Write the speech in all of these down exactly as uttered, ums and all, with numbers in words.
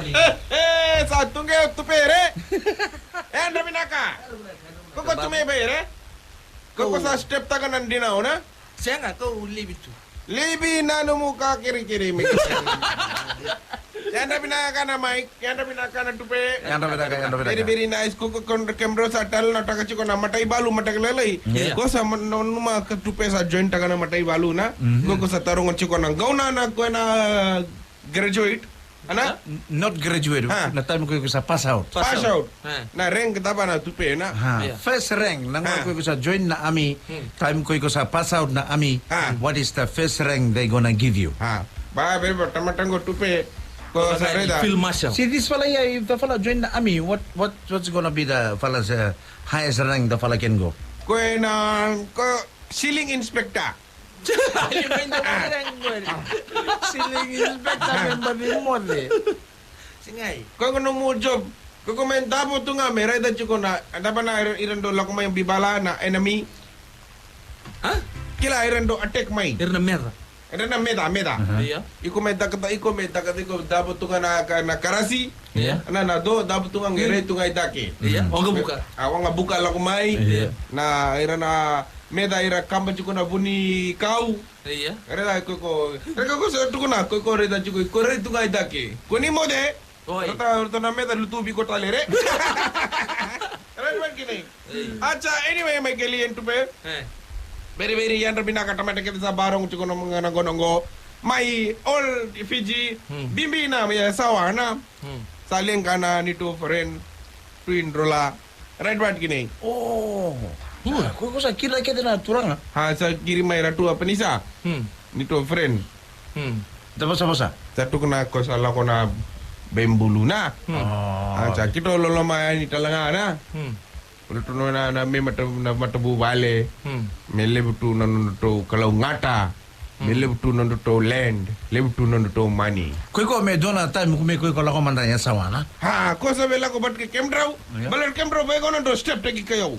E, e, sa tu qo o Tupe re. Yadra vinaka. Ko ko tu mai vei re. Ko ko sa step taka na dinau na. Sega, kau livi tu. Livi na nomu ka kirikiri mai. Yadra vinaka na Mike, yadra vinaka na Tupe. Yadra vinaka, yadra vinaka. Very, very nice. Ko ko kon kemdrou sa talanoataka tiko na mataivalu, mataivalu. Yeah. Ko sa ma-, no, numa ka Tupe sa join taka na mataivalu na. Mhm. Ko ko sa taroga tiko na gauna na ko na graduate. Ana? N-, not graduate. Ha. Na time ko iko sa pass out. Pass out. Ha. Na rank cava na Tupe na? Ha. Yeah. First rank, na gauna ko iko sa join na army, time ko iko sa pass out na army, what is the first rank they gonna give you? Ha. Ba, very, ba, tamata qo Tupe. Ko sa raica. Field Marshal. See, this fella here, if the fella join the army, what, what, what's gonna be the fella's, uh, highest rank the fella can go? Ko na, ko ceiling inspector. Ceiling inspector, member ni moce. Singai. Ko ko nomu job. Ko ko me davo tu ga me raica tiko na, davo na ira, ira dau lako mai vei vala na enemy. Ha? Kila ira dau attack mai. Ira na meca. Ira na meca, meca. Aha. Ia. Iko me davo, iko me davo, iko davo tu ga na, ka-, na karasi. Ia. Na, na do, davo tu ga qai rai tu ga i cake. Ia. Mm. Waqavuka. A, waqavuka lako mai. Ia. Na, ira na meca ira kaba tiko na vunikau. Ia. Raica ko ko. Raica ko sa tukuna ko ko raica tiko ko rai tu ga i cake. Ko ni moce. Oi. Rata, rata na meca lutu viko tale re. Rai man kina. Ei. Acha, anyway, Michael Ian Tupe. Eh. Very, very yadra vinaka tamata kece sa barong tiko na mga na gonongo. Mai all Fiji. Hmm. Bibi na, ya, sawa na. Hmm. Sa lenga na ni tu friend. Twin rola. Right, right, kina. Oh. Hmm. Ah, ko, ko sa kila kece na turaga. Ha, sa kiri mai ra tu apa ni sa? Hmm. Ni tu friend. Hmm. Sa vosa, vosa. Sa tukuna ko sa lako na bembulu na. Hmm. Oh. Ah, sa kito loloma yani tale ga na. Hmm. Ulu tu na, na me mata, na matavuvale. Hmm. Me levu tu na nodratou kalougata. Hmm. Me levu tu na nodratou land. Levu tu na nodratou money. Ko iko me dua na time ko me ko iko lako mada ya sawa na. Ha, ko sa vei lako vata kei kemudrau. Ia. Baleta kemudrau vei iko na nodratou step taki kei au.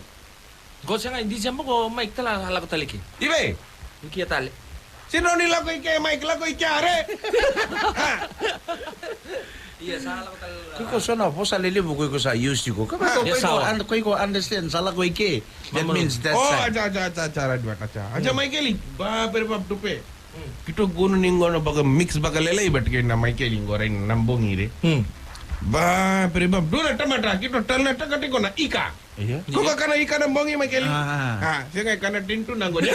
Ko sega i December ko Mike tale a lako tale i ke. I vei? I ke tale. Sega ni lako i ke, Mike, lako i ke are. Ia, sa lako tale. Ko iko so na vosa lelevu ko iko sa use tiko. Ko iko, ko iko understand sa lako i ke. That means that side. Oh, acha, acha, acha, acha, Michael, ba, pere ba Tupe. Hmm. Kito gunu ni gunu baka mix baka lelei, but kei na Michael i qo rai na bogi re. Hmm. Ba, pere ba, dua na tamata, kito tale na taka tiko na ika. Ia. Ko ka kana ika na bogi, Michael? Ah. Ah, sega kana tintu na qori.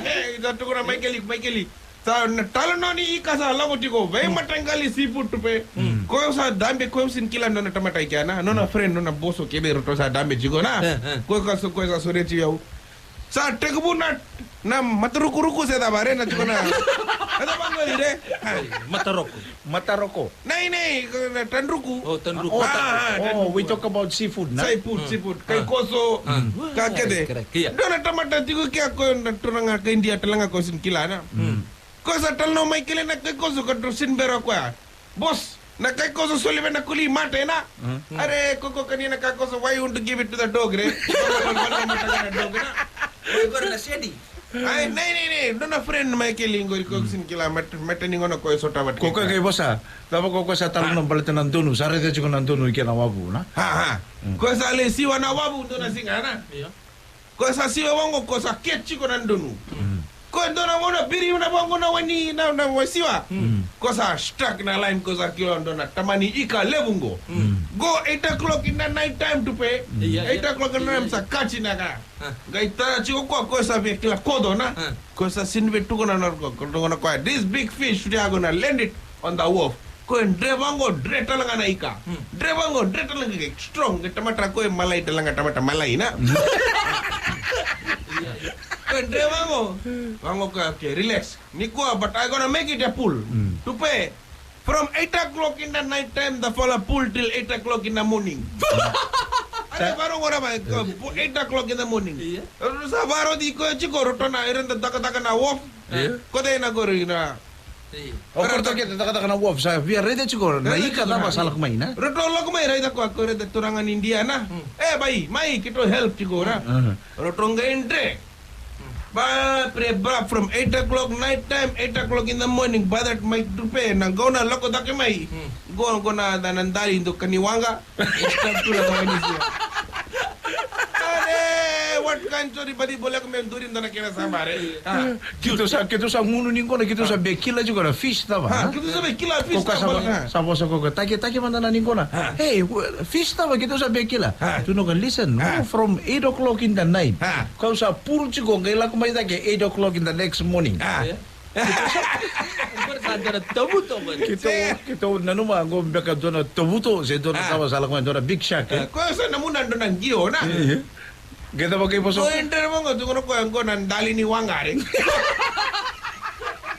Eh, ita tukuna Michael, Michael. Sa na tale no ni ika sa lako tiko. Vei mataqali seafood Tupe. Hmm. Ko sa dabe ko sin kila nona tamata ika na. Nona friend, nona boso kebe roto sa dabe tiko na. Eh, eh. Ko ka so, ko sa sore tiko. Sa tekivu na, na matarukuruku se cava re na tiko na. Cava qori re? Mataroko. Mataroko. Nei, nei, na tadruku. Oh, tadruku. Oh, ah, ta-, oh, tadruku. We talk about seafood na? Seafood, seafood. Kaikoso, ka kece. Correct, correct. Ia. Dua na tamata tiko kea ko na turaga ka India tale ga ko sin kila na. Mm. Ko sa tale no mai kele na kaikoso ka dro sin bera koya. Boss, na kaikoso soli vei na kuli mate na. Mm. Are, ko ko kania na kaikoso, why you want to give it to the dog, re? Ko ko na dog na. Ko ko na sedi. Ai, nei, nei, nei, nona friend mai keli qori ko sin kila mat-, mata ni gona ko e sota vata. Ko ko kai vosa, cava ko ko sa tale no baleta na donu, sa raica tiko na donu i ke na wavu, na? Ha, ha. Mm. Ko sa le siwa na wavu, dua na siga, na? Ia. Ko sa siwa waqo, ko sa catch tiko na donu. Mm. Ko dua na gauna biri na waqo na wani, na, na wasiwa. Mm. Ko sa stuck na line, ko sa kila dua na tamani ika levu qo. Mm. Qo eight o'clock in the night time Tupe. Ia, ia. Eight o'clock in the night sa catch na ka. Ah. Qai tara tiko koya, koya sa via kila koto na. Ah. Koya sa sini via tukuna na, ko, ko tukuna koya, "This big fish, today I'm gonna land it on the wharf." Koya dre vaqo, dre tale ga na ika. Hmm. Dre vaqo, dre tale ga, strong. Qai tamata koya malai tale ga, tamata malai na. Hmm. Koya dre vaqo. Vaqo koya, "Okay, relax. Nikua, but I gonna make it a pull." Hmm. Tupe. From eight o'clock in the night time, the fella pull till eight o'clock in the morning. Sa- Ada baru ngora mai, ko, pu-, eight o'clock in the morning. Ia. Roto sa varo di ko tiko, roto na, era na takataka na wharf. Ia. Ko dei na gori na. Ia. O, roto ke takataka na wharf, sa via rede tiko, na ika tava sa lako mai na. Roto lako mai, rede ko, ko rede turaga ni India na. Hmm. Eh, bai, mai, kito help tiko na. Hmm. Roto qai dre. Hmm. Ba, pre, ba, from eight o'clock night time, eight o'clock in the morning, ba that mai tupe, na gauna lako cake mai. Go, go na, na, na dali do kaniwaqa. What kind, sorry, badi boleko me duri dona kena sabare. Ah. Keitou sa, keitou sa gunu ni gona, keitou sa be kila tiko na fish cava, ha? Keitou sa be kila fish cava, ha? Sa vosa ko ka, take, take mada na ni gona. Hey, fish cava, keitou sa be kila. Tukuna ko, listen, from eight o'clock in the night. Kau sa pul tiko, qai lako mai cake eight o'clock in the next morning. Keitou, keitou nanuma qo beka dua na tovuto, se dua na cava sa lako mai, dua na big shark, e? Koya sa namuna dua na qio, na? Qai cava qai vosa? Koya e dre vaqo, tukuna koya qo na dali ni waqa, re.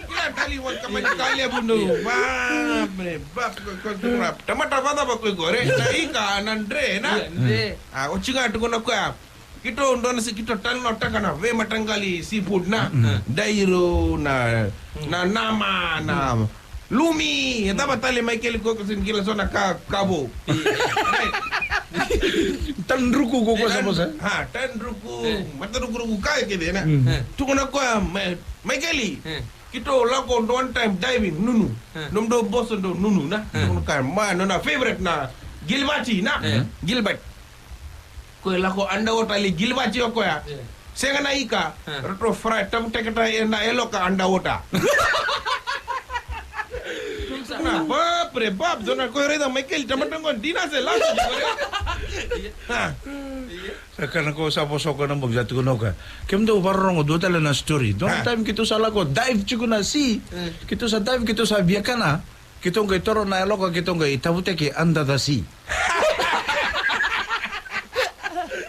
Kila dali waqa, mani kalevu, no. Ba, bre, ba, ko, ko, tukuna. Tamata vacava ko qo, re? Na ika, na dre, na? A, oti ga tukuna koya. Keitou dua na se, keitou talanoataka na veimataqali seafood, na dairu, na, na nama, na lumi, e cava tale, Maikeli, ko, ko sega ni kila so na ka, ka vou. Tadruku ko, ko sa vosa. Ha, tadruku, matarukuruku, ka kece, na. Tukuna koya, Mai-, Maikeli, keitou lako dua na time diving, nunu. Nomudou boso dou nunu, na. Tukuna koya, ma, nona favorite na gilbert, na. Gilbert. Koya lako underwater, lai gilbert o koya. Sega na ika, ratou fry, tavuteketa ena eloka underwater. Na, ba, pre, ba, dua na koya raica, Maikeli, tamata qo, dina se lako, ha. Sa kana ko sa vosa ko na bogi, sa tukuna ko. Kemudou vakarorogo, dua tale na story. Dua na time keitou sa lako dive tiko na sea. Keitou sa dive, keitou sa viakana. Keitou qai toro na yaloka, keitou qai tavuteke under the sea.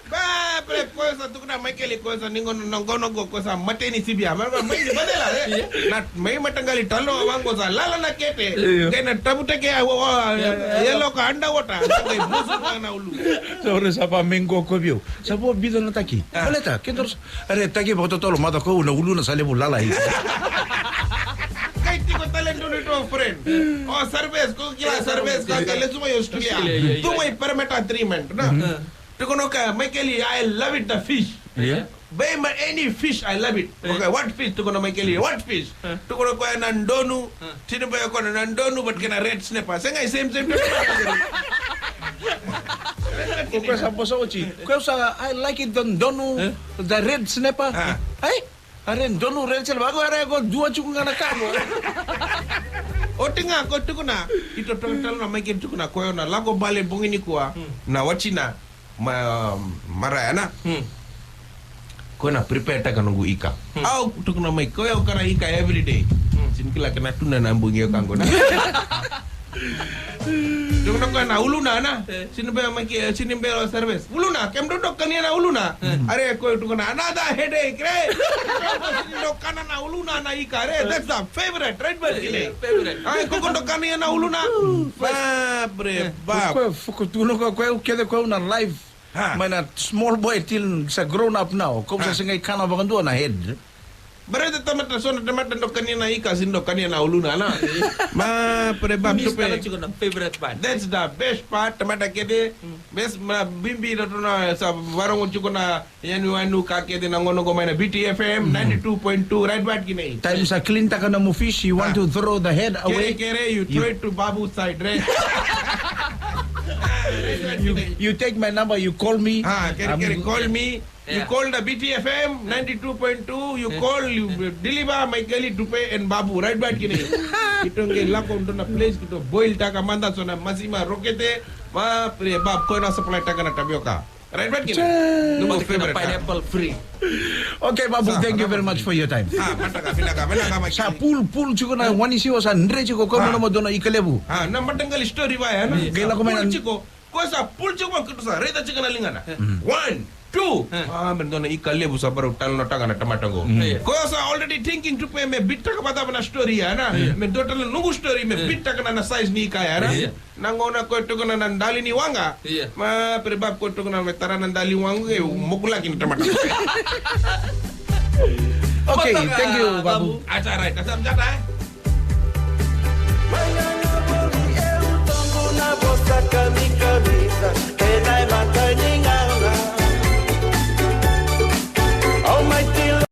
Ba, pre, koya sa tukuna Maikeli, koya sa ni gauna, na gauna qo, koya sa mateni sivia. Mai, mai, ni badela, e? Na, mai mataqali talo, vaqo sa lala na kete. Io. Qai na tavuteke, a, wa, wa, yaloka underwater. Qai busu na ulu. Sa ore sa va mai qo ko vei au. Sa vo bica na taki. Baleta, keitou sa Are, taki vakatotolo, mata ko na uluna sa levu lala i. Kai tiko tale donu to friend. O Cervez, ko kila Cervez, ka, ka lesu mai Australia. Australia, io, io. Tu mai Parramatta treatment, na? Tukuna o koya, Maikeli, I love it, the fish. Io. Bai ma any fish, I love it. Okay, what fish? Tukuna o Maikeli, what fish? Tukuna o koya na donu, tini bai o koya na donu, but kena red snapper. Sega, same, same. Ko koya sa vosa oti. Koya sa, I like it, the donu, the red snapper. Ai? Are donu, red snapper. Vaqo, are qo dua tiko ga na ka qo. Oti ga ko tukuna. Ito talo na Maikeli tukuna. Koya na lako bale bogi nikua. Na watina. Ma, Maraya na. Koya na prepare taka noqu ika. Au tukuna mai, koya au kana ika every day. Sini kila kena tuna na bogi o ka qo na. Tukuna koya na uluna na. Sini bera Maikeli, sini bera o Cervez. Uluna, kemudou dau kania na uluna. Are koya tukuna, another headache, re. Sini dau kana na uluna na ika, re. That's the favorite, right, Maikeli? Favorite. Ai, ko ko dau kania na uluna. Ba, bre, ba. Koya, ko tukuna koya, koya, kece koya na life. Mai na small boy till sa grown up now. Ko sa sega ni kana vakadua na head. Baleta tamata so na tamata dau kania na ika, sini dau kania na uluna, na. Ma, pre, ba, tupe. That's the best part, tamata kece. Best, ma, bibi na tuna sa varogo tiko na yanuyanu ka kece na gauna qo mai na B T F M, ninety-two point two, right, what kinai. Time sa clean taka na mo fish, you want to throw the head away. Kere, kere, you throw it to Babu side, right? You, you take my number, you call me. Ah, kere, kere, call me. You call the B T F M ninety-two point two, you call, you deliver Maikeli, Tupe and Babu, right, right, kina. Keitou qai lako dua na place, keitou boil taka mada so na masima rokete, ma, pre, ba, koya na supply taka na tapioca. Right, right, kina. Nomu favorite, pineapple free. Okay, Babu, thank you very much for your time. Ah, mataka, vinaka, vinaka, Maikeli. Sa pul, pul tiko na wani siwa sa dre tiko, koya nomu dua na ika levu. Ah, na mataqali story vaya, na? Qai lako mai na pul tiko. Koya sa pul tiko mai, keitou sa raica tiko na ligana. One, two. Ah, me dua na ika levu sa varau talanoataka na tamata qo. Koya sa already thinking tu pe me bitaka vacava na story ya, na? Me dua tale na noqu story me bitaka na, na size ni ika ya, na? Na gauna koya tukuna na dali ni waqa. Ma, pre, Babu, koya tukuna me tara na dali ni waqa, e mokulaki na tamata. Okay, thank you, Babu. That's all right. That's all right. Manhã na bogi eu tombo na vossa cami-, camisa. Quem dá é macaninha.